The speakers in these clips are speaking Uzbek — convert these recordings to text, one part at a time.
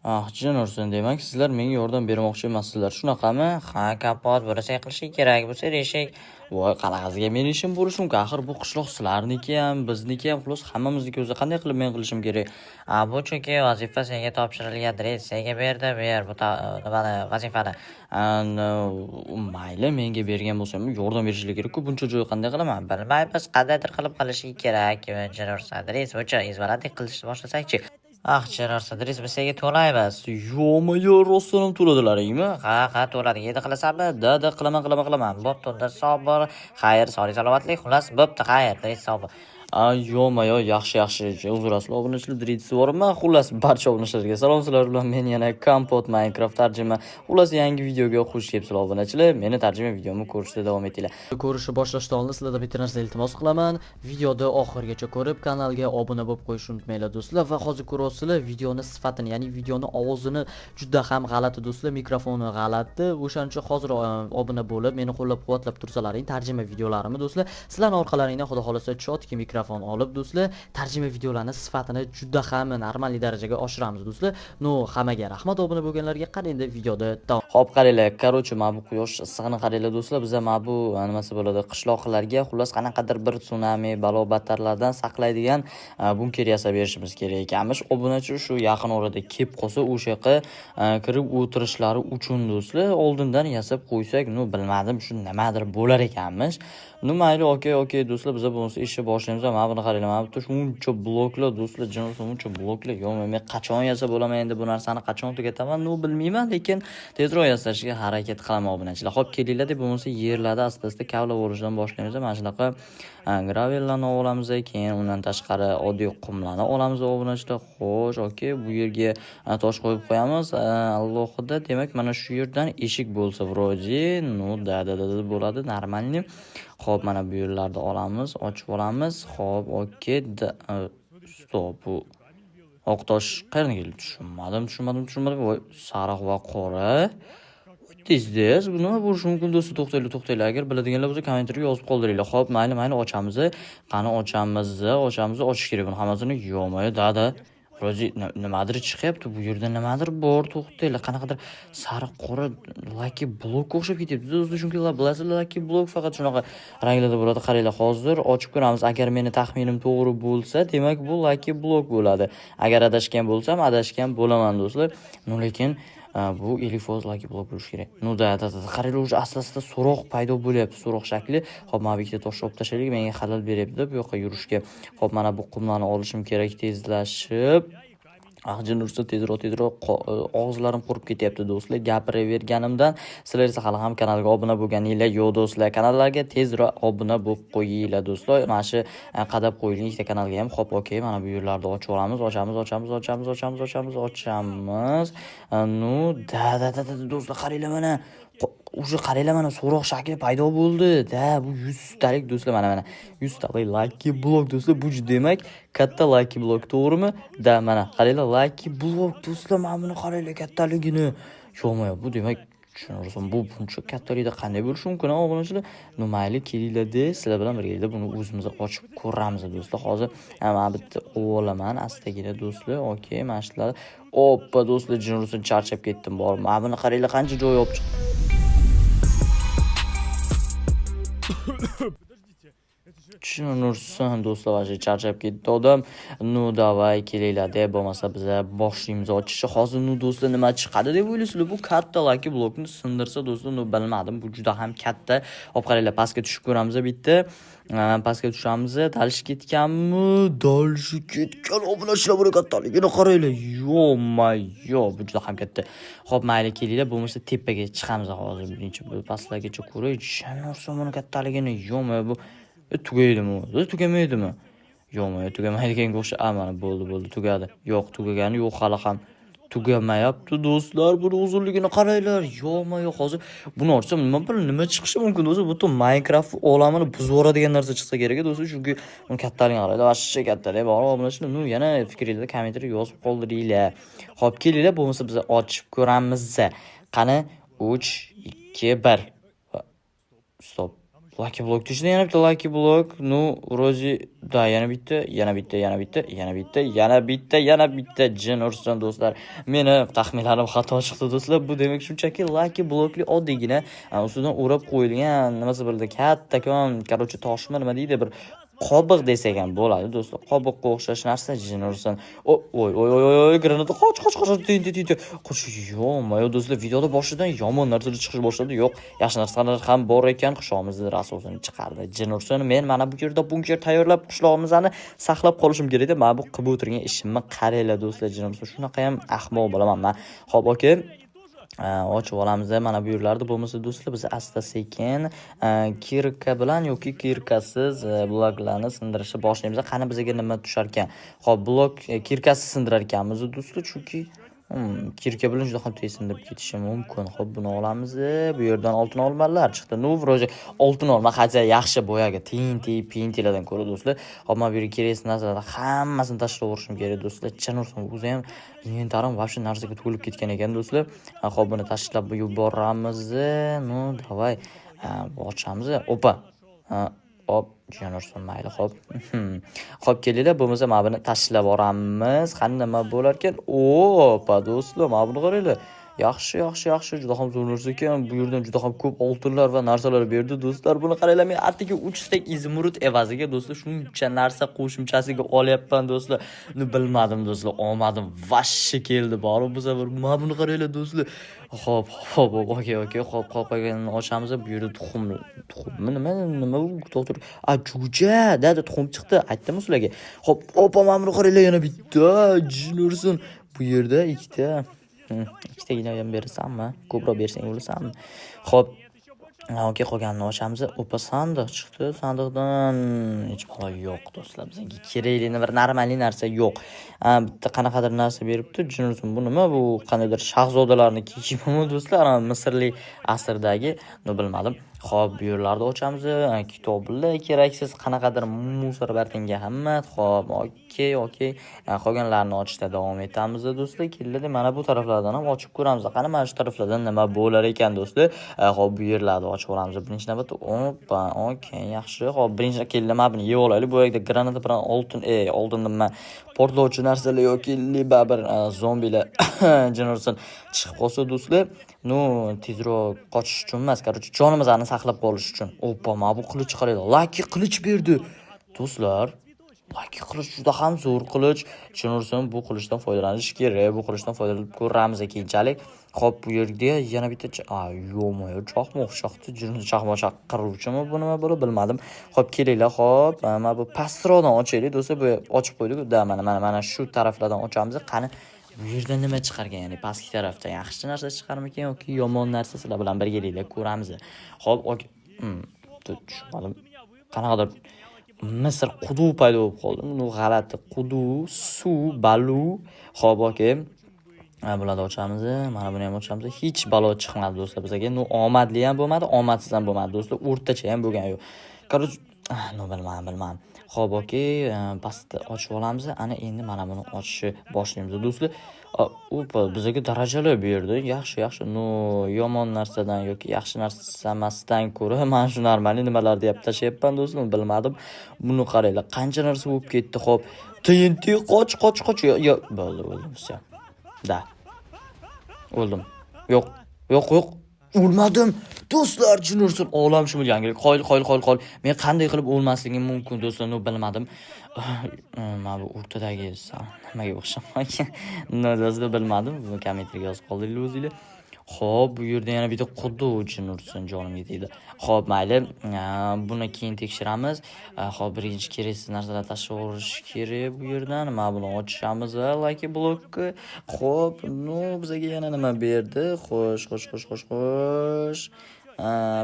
Ah, jin ursin, demak, sizlar menga yordam bermoqchi emassizlar, shunaqami? Ha, Kompot, buni sen qilishing kerak, bu seni ishing. Voy, qanaqasiga meni ishim bo'lishi mumkin? Axir bu qishloq sizlarniki ham, bizniki ham, xullas hammamizniki o'zi. Qanday qilib men qilishim kerak? A, bu chunki vazifa senga topshirilgan, Dris, senga berdi, ber bu nimani, vazifani. Mayli, menga bergan bo'lsa ham yordam berishlar kerak-ku, buncha joy qanday qilaman? Bilmaymiz, qandaydir qilib qilishing kerak, jin ursin, Dris, buncha izvalatlik qilishni boshlasak-chi? Ah, jin ursin, Dris, biz senga to'laymiz. Yo'ma-yo, rostdan ham to'ladilaringmi? Ha, to'ladik. Endi qilasanmi? Da, qilaman, qilaman, qilaman. Bo'pti, unda sog' bo'l. Xayr, sog'lik salomatlik, xullas, bo'pti, xayr, Dris, sog' bo'l. Yo'ma-yo, yaxshi, yaxshi. Uzr, asli obunachilar, Dritsi bormi? Xullas, barcha obunachilarga salom, sizlar bilan men yana Kompot Minecraft tarjima. Xullas, yangi videoga xush kelibsizlar, obunachilar. Meni tarjima videomni ko'rishda davom etinglar. Ko'rishni boshlashdan oldin sizlardan bitta narsa iltimos qilaman. Videoni oxirigacha ko'rib, kanalga obuna bo'lib qo'yishni unutmanglar, do'stlar. Va hozir ko'ryapsizlar videoni sifatini, ya'ni videoni ovozini juda ham g'alati, do'stlar, mikrofoni g'alati. O'shaning uchun hozir obuna bo'lib, meni qo'llab-quvvatlab tursalaring, tarjima videolarimni, do'stlar, sizlarning orqalaringdan xudo xolasa чёткий mikrofon olib, do'stlar, tarjima videolarini sifatini juda ham нормальный darajaga oshiramiz, do'stlar. Ну, hammaga rahmat obuna bo'lganlarga. Qani, endi videoda davom. Xo'p, qaranglar, короче, mana bu quyosh issig'ini qaranglar, do'stlar. Biza mana bu nimasi bo'ladi, qishloqlarga, xullas, qanaqadir bir sunami, balo battarlardan saqlaydigan bunker yasab berishimiz kerak ekanmish. Obunachi shu yaqin orada kelib qolsa, o'sha yoqqa kirib o'tirishlari uchun, do'stlar, oldindan yasab qo'ysak, ну, bilmadim, shu nimadir bo'lar ekanmish. Ну, mayli, okey, do'stlar, biza bo'lmasa ishni boshlaymiz. Mana buni qaranglar, mana bu yerda shuncha bloklar, do'stlar, jin ursin, buncha bloklar. Yo'q, men qachon yasab bo'laman endi bu narsani, qachon tugataman? Ну, bilmayman, lekin tezroq yasashga harakat qilaman, obunachilar. Xo'p, kelinglar deb bo'lmasa yerlarda asta-asta kavlab olishdan boshlaymiz. Mana shunaqa gravellarni olamiz, keyin undan tashqari oddiy qumlarni olamiz, obunachilar. Xo'sh, okey, bu yerga tosh qo'yib qo'yamiz. Alohida, demak, mana shu yerdan eshik bo'lsa вроде, ну да, bo'ladi, нормальный. Xo'p, mana bu yerlarda olamiz, ochib olamiz. Xo'p, okey, стоп, bu oq tosh qayerdan keldi? Tushunmadim, tushunmadim, tushunmadim. Voy, sariq va qora. Tez-tez bu nima bo'lishi mumkin, do'stlar? To'xtanglar, to'xtanglar. Agar biladiganlar bo'lsa, kommentariyga yozib qoldiringlar. Xo'p, mayli, mayli, ochamiz. Qani, ochamiz, ochamiz, ochish kerak buni hammasini. Yo'q, да. Вроде nimadir chiqyapti. Bu yerda nimadir bor. To'xtanglar, qanaqadir sariq, qora lucky blockka o'xshab ketyapti, do'stlar. Chunki bilasizlar, lucky block faqat shunaqa ranglarda bo'ladi. Qaranglar, hozir ochib ko'ramiz. Agar meni taxminim to'g'ri bo'lsa, demak, bu lucky block bo'ladi. Agar adashgan bo'lsam, adashgan bo'laman, do'stlar. Ну, lekin bu 50% lucky block bo'lishi kerak. Ну да. Qaranglar, уже asta-asta so'roq paydo bo'lyapti, so'roq shakli. Xo'p, mana bu ikkita toshni olib tashlaylik, menga xalal beryapti bu yoqqa yurishga. Xo'p, mana bu qumlarni olishim kerak tezlashib. Ah, jin ursa, tezroq, tezroq, og'izlarim qurib ketyapti, do'stlar, gapiraverganimdan. Sizlar esa hali ham kanalga obuna bo'lganinglar yo'q, do'stlar. Kanallarga tezroq obuna bo'lib qo'yinglar, do'stlar. Mana shu qadab qo'yilgan ikkita kanalga ham. Xo'p, okey, mana bu yerlarda ochib olamiz, ochamiz, ochamiz, ochamiz, ochamiz, ochamiz, ochamiz. Ну, да, do'stlar, qaranglar mana. Уже qaranglar, mana so'roq shakli paydo bo'ldi. Да, bu 100 talik, do'stlar, mana mana. 100 talik lucky block, do'stlar. Bu demak katta lucky block, to'g'rimi? Да, mana qaranglar, lucky block, do'stlar, mana buni qaranglar kattaligini. Yo'q, bu demak, tushunaversin, bu buncha kattalikda qanday bo'lishi mumkin, a, obunachilar? Ну, mayli, kelinglar-da, sizlar bilan birgalikda buni o'zimiz ochib ko'ramiz, do'stlar. Hozir mana bitta olaman astagina, do'stlar. Okey, mana shular. Oppa, do'stlar, jin ursin, charchab ketdim bor. Mana buni qaranglar, qancha joy olib chiqdi. Tushunursin, do'stlar, вообще charchab ketdi odam. Ну, давай, kelinglar deb bo'lmasa biza boshlaymiz ochishni. Hozir, ну, do'stlar, nima chiqadi deb o'ylaysizlar? Bu katta lucky blockni sindirsa, do'stlar, ну, bilmadim, bu juda ham katta. Olib qaranglar, pastga tushib ko'ramiz bitta. Pastga tushamiz. Дальше ketganmi? Дальше ketgan, obunachilar, buni kattaligini qaranglar. Ё-моё, bu juda ham katta. Xo'p, mayli, kelinglar, bo'lmasa tepaga chiqamiz hozir. Birinchi bu pastlargacha ko'ray. Tushunursin buni kattaligini. Ё-моё, bu tugaydimi? O'zi tugamaydimi? Yo'qmi, tugamaydiganga o'xshab. A, mana bo'ldi, bo'ldi, tugadi. Yo'q, tugagani yo'q hali ham. Tugamayapti, do'stlar. Buni uzunligini qaranglar. Yo'qmi, yo'q, hozir buni ochsam nima bil nima chiqishi mumkin, do'stlar? Butun Minecraft olamini buzib yuboradigan narsa chiqsa kerak, do'stlar, chunki uni kattaligini qaranglar, вообще katta deb bor, obunachilar. Ну, yana fikringizni kommentariyga yozib qoldiringlar. Xo'p, kelinglar, bo'lmasa biz ochib ko'ramiz. Qani, 3, 2, 1. Стоп. Lucky block tushdi, yana bitta lucky block. Ну, вроде, да, yana bitta, yana bitta, yana bitta, yana bitta, yana bitta, yana bitta. Jin ursin, do'stlar. Meni taxminlarim xato chiqdi, do'stlar. Bu demak shunchaki lucky blockli oddiygina ustidan o'rab qo'yilgan nimasi bo'ldi? Kattakon, короче, toshmi, nima deydi, bir qobiq desak ham bo'ladi, do'stlar. Qobiqqa o'xshash narsa, jin ursin. Oy, oy, oy, oy, oy, granata, qoch, qoch, qoch, TNT, TNT. Qoch, ё-моё, do'stlar, videoda boshidan yomon narsalar chiqish boshladi. Yo'q, yaxshi narsalar ham bor ekan, qishlog'imizni rasosini chiqardi. Jin ursin, men mana bu yerda bunker tayyorlab qishlog'imizni saqlab qolishim kerak edi. Mana bu qilib o'tirgan ishimni qaranglar, do'stlar, jin ursin. Shunaqa ham ahmoq bo'laman man. Xo'p, okey. Ochib olamiz mana bu yerlarda. Bo'lmasa, do'stlar, biz asta sekin кирка bilan yoki кирка siz bloklarni sindirishni boshlaymiz. Qani, bizga nima tushar ekan? Xo'p, blok кирка siz sindirar ekanmiz, do'stlar, chunki кирка bilan juda ham tez sindirib ketishi mumkin. Xo'p, buni olamiz. Bu yerdan oltin olmalar chiqdi. Ну, вроде oltin olma, хотя yaxshi boyagi TNT, PNTlardan ko'ra, do'stlar. Xo'p, mana bu yerga kerakli narsalarni hammasini tashlab yuborishim kerak, do'stlar. Chin ursin, o'zi ham inventarim вообще narsaga to'lib ketgan ekan, do'stlar. Xo'p, buni tashlab yuboramiz. Ну, давай. Ochamiz. Opa. Hop, jin ursin, mayli, xo'p. Xo'p, kelinglar, bo'lmasa mana buni tashlab yuboramiz. Qani, nima bo'lar ekan? Opa, do'stlar, mana buni qaranglar. Yaxshi, yaxshi, yaxshi, juda ham zo'r narsa ekan. Bu yerdan juda ham ko'p oltinlar va narsalar berdi, do'stlar. Buni qaranglar, men atigi 3 стак изумруд evaziga, do'stlar, shuncha narsa qo'shimchasiga olyapman, do'stlar. Uni bilmadim, do'stlar, omadim вообще keldi. Borib bu safar mana buni qaranglar, do'stlar. Xo'p, xo'p, xo'p, okey, okey, xo'p, qolganini ochamiz. Bu yerda tuxum, tuxummi, nima, nima bu? To'xtab, a, jo'ja, dada, tuxum chiqdi. Aytdim sizlarga. Xo'p, opa, mana buni qaranglar, yana bitta, jin ursin. Bu yerda ikkita. Ikkitagina ham berasanmi? Ko'proq bersang o'lasanmi? Xo'p, okey, qolganini ochamiz. Opa, sandiq chiqdi. Sandiqdan hech balo yo'q, do'stlar. Bizga kerakli bir нормальный narsa yo'q. Bitta qanaqadir narsa beribdi. Jin ursin, bu nima? Bu qandaydir shahzodalarni kiyimi, do'stlar? Misrlik asrdagi, ну, bilmadim. Xo'p, bu yerlarda ochamiz. Kitoblar keraksiz, qanaqadir мусор bartinga hamma. Xo'p, okey, okey. Qolganlarini ochishda davom etamiz, do'stlar. Kelinglar, mana bu taraflardan ham ochib ko'ramiz. Qani, mana shu taraflardan nima bo'lar ekan, do'stlar? Xo'p, bu yerlarda ochib olamiz. Birinchi navbatda, opa, okey, yaxshi. Xo'p, birinchi kelinglar, mana buni yeb olaylik. Bu yerda granata bilan oltin, oltin nima, portlovchi narsalar yoki либо bir zombilar, jin ursin, chiqib qolsa, do'stlar, ну, tezroq qochish uchun emas, короче, jonimizni saqlab qolish uchun. Opa, mana bu qilich qaranglar. Lucky qilich berdi. Do'stlar, lucky qilich juda ham zo'r qilich. Jin ursin, bu qilichdan foydalanish kerak. Bu qilichdan foydalanib ko'ramiz keyinchalik. Xo'p, bu yerda yana bitta, a, yo'q, chaqmoq chaqdi. Jin chaqmoq chaqiruvchimi bu, nima bo'lib, bilmadim. Xo'p, kelinglar, xo'p, mana bu pastroqdan ochaylik, do'stlar. Bu ochib qo'ydik. Да, mana mana mana shu taraflardan ochamiz. Qani, bu yerda nima chiqarkan, ya'ni pastki tarafda yaxshi narsa chiqarmikan yoki yomon narsa, sizlar bilan birgalikda ko'ramiz. Xo'p, okey. Tushunmadim. Qanaqadir Misr quduq paydo bo'lib qoldi. Ну, g'alati quduq, suv, balu. Xo'p, okey. Bularni ochamiz. Mana buni ham ochamiz. Hech balo chiqmadi, do'stlar, bizga. Ну, omadli ham bo'lmadi, omadsiz ham bo'lmadi, do'stlar. O'rtacha ham bo'lgani yo'q. Короче, ну, bilmadim, bilmadim. Xo'p, okey, pastda ochib olamiz. Ana endi mana buni ochishni boshlaymiz, do'stlar. Opa, bizga darajalar berdi. Yaxshi, yaxshi. Ну, yomon narsadan yoki yaxshi narsa emasdan ko'ra mana shu нормальный nimalar deyap tashlayapman, do'stlar, bilmadim. Buni qaranglar, qancha narsa bo'lib ketdi. Xo'p, TNT, qoch, qoch, qoch. Yo, yo, bo'ldi, bo'ldi, всё. Да. O'ldim. Yo'q, yo'q, yo'q. O'lmadim. Do'stlar, jin ursin, olamshumul yangilik. Qoyil, qoyil, qoyil, qoyil. Men qanday qilib o'lmasligim mumkin, do'stlar, ну, bilmadim. Mana bu o'rtadagi nimaga o'xshamagan? Ну, do'stlar, bilmadim. Bu kommentariyga yozib qoldiringlar o'zinglar. Xo'p, bu yerda yana bitta quduq, jin ursin, jonimga tegdi. Xo'p, mayli, buni keyin tekshiramiz. Xo'p, birinchi keraksiz narsalar tashlab yuborish kerak bu yerdan. Mana buni ochamiz, lucky blockni. Xo'p, ну, bizga yana nima berdi? Xo'sh, xo'sh, xo'sh, xo'sh, xo'sh.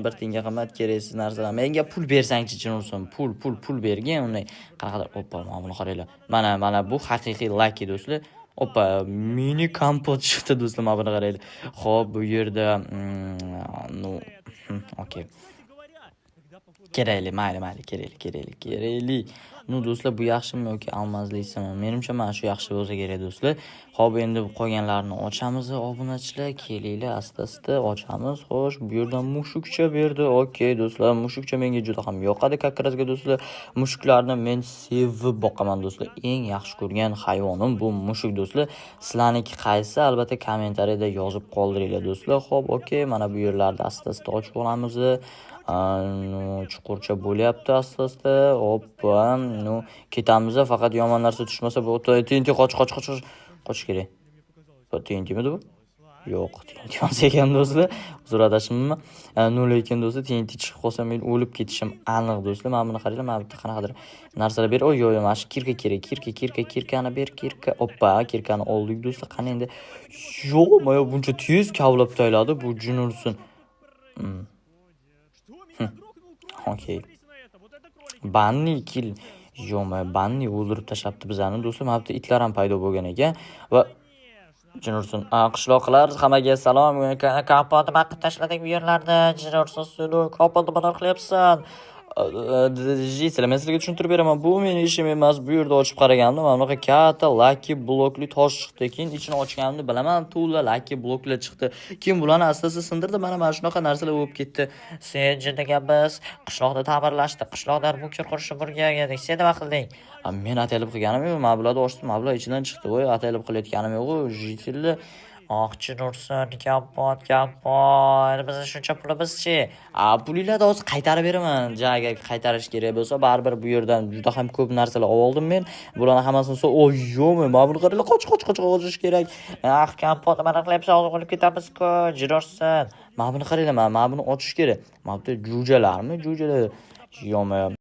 Bir tiyinga qimmat keraksiz narsalar. Menga pul bersangchi, jin ursin. Pul, pul, pul bergin. Unday qanaqadir, oppa, mana buni qaranglar. Mana, mana bu haqiqiy lucky, do'stlar. Oppa, mini kompot chiqdi, do'stlar, mana buni qaranglar. Xo'p, bu yerda ну, okey. Kerakli, mayli, mayli, kerakli, kerakli, kerakli. Ну, do'stlar, bu yaxshimi yoki almazlisimi? Menimcha, mana shu yaxshi bo'lsa kerak, do'stlar. Xo'p, endi qolganlarini ochamiz, obunachilar, kelinglar, asta-asta ochamiz. Xo'sh, bu yerdan mushukcha berdi. Okey, do'stlar, mushukcha menga juda ham yoqadi как раз do'stlar. Mushuklarni men sevib boqaman, do'stlar. Eng yaxshi ko'rgan hayvonim bu mushuk, do'stlar. Sizlarniki qaysi? Albatta kommentariyada yozib qoldiringlar, do'stlar. Xo'p, okey, mana bu yerlarda asta-asta ochib olamiz. Ну, chuqurcha bo'lyapti asta-asta. Oppa, ну, ketamiz, faqat yomon narsa tushmasa. Bu TNT, qoch, qoch, qoch, qoch. Qochish kerak. Bu TNTmidi bu? Yo'q, TNT emas ekan, do'stlar. Uzr, adashibman. Ну, lekin, do'stlar, TNT chiqib qolsa, men o'lib ketishim aniq, do'stlar. Mana buni qaranglar, mana bu yerda qanaqadir narsalar ber. Oy, yo'q, yo'q, mana shu кирка kerak. Кирка, кирка, кирка ni ber, кирка. Oppa, кирка ni oldik, do'stlar. Qani endi? Yo'q, mana buncha tez kavlab tayladi bu, jin ursin. Okey. Banni kill. Yo'q, Banni o'ldirib tashlabdi bizani, do'stlar. Mana bu yerda itlar ham paydo bo'lgan ekan va jin ursin. Qishloqlar, hammaga salom. Kompot, nima qilib tashlading bu yerlarda? Jin ursin seni, kompot, nimalar qilyapsan? Житель, men sizlarga tushuntirib beraman. Bu meni ishim emas. Bu yerda ochib qaraganimda mana bunaqa katta lucky blokli tosh chiqdi. Keyin ichini ochganimda, bilaman, to'la lucky bloklar chiqdi. Keyin bularni asta-asta sindirdi. Mana shunaqa narsalar bo'lib ketdi. Sen jinniga, biz qishloqni ta'mirlashdik, qishloqdan bunker qurishni o'rgandik. Sen nima qilding? Men ataylab qilganim yo'q. Mana bularni ochdim, mana bular ichidan chiqdi. Voy, ataylab qilayotganim yo'q-u, житель. Oh, jin ursin, kompot, kompot, bizni shuncha pulimizchi? A, pulinglarni hozir qaytarib beraman. Ja, agar qaytarish kerak bo'lsa, baribir bu yerdan juda ham ko'p narsalar oldim men. Bularni hammasini so, oy, yo'q, mana buni qaranglar, qoch, qoch, qoch, qochish kerak. Ah, kompot, nimalar qilyapsan? Hozir o'lib ketamiz-ku, jin ursin. Mana buni qaranglar, mana buni ochish kerak. Mana bu yerda jo'jalarmi? Jo'jalar. Yo'q.